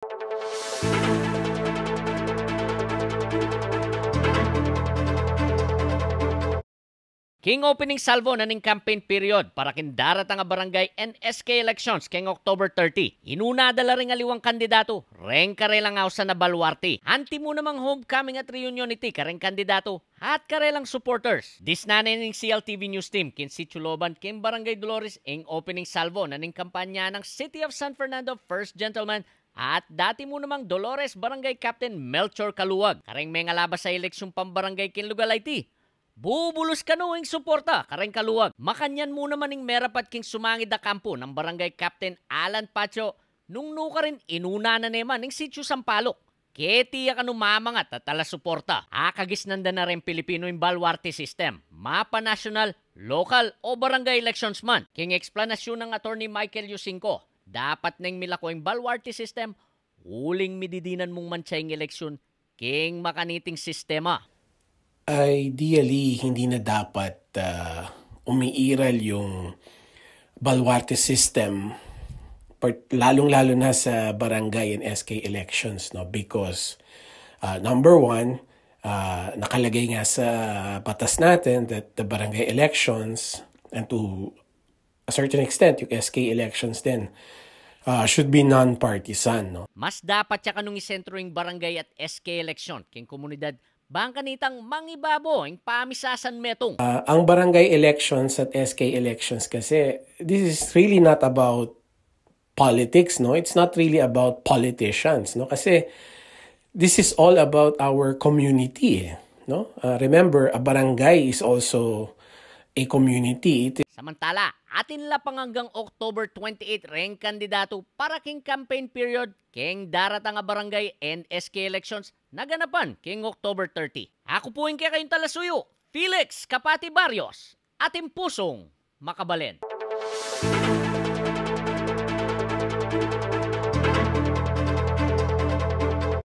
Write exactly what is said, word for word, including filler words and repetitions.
King opening salvo na ning campaign period para king daratang a barangay and S K elections king October thirty, inuna da la ring aliwang kandidatu reng karelang ausan a baluarte. Anti mu namang homecoming at reunion iti kareng kandidatu at karelang supporters. Disnan ne ning C L T V News Team king Sitio Loban king Barangay Dolores ing opening salvo na ning kampanya nang City of San Fernando First Gentleman at dati mu namang Dolores Barangay Captain Melchor Kaluwag. Kareng mengalabas a eleksyun pambarangay king lugal a iti, bubulus kanu ing suporta kareng Kaluwag. Makanyan mu naman ing merapat king sumangid a kampu nang Barangay Captain Alan Pacho nung nukarin inuna na ne man ing Sitio Sampaloc. Keti ya kanu mamangat a talasuporta. Akagisnan da na reng Pilipino ing baluarte system, mapa nasyonal, lokal, o barangay elections man. King eksplanasyun nang Attorney Michael Yusinco, dapat neng milako ing baluarte system uling mididinan mung mantsa ing eleksyun king makaniting sistema. Ideally, hindi na dapat ah, umiiral yung baluarte system, part- lalong-lalo na sa barangay and S K elections, no? Because ah, number one, ah, nakalagay nga sa batas natin that the barangay elections and to a certain extent yung S K elections din ah, should be non-partisan, no? Mas dapat ya kanung isentro ing barangay at S K eleksyon king komunidad bang kanitang mangibabo ing pamisasan metung. Ah, ang barangay elections at S K elections kasi, this is really not about politics, no? It's not really about politicians, no? Kasi this is all about our community, eh, no? Ah, remember, a barangay is also a community. It Samantala, atin la pang anggang October twenty-eight reng kandidatu para king campaign period king daratang a barangay and S K elections na ganapan king October thirty. Aku pu ing kekayung talasuyu, Felix Kapati Barrios, atin pusung makabalen.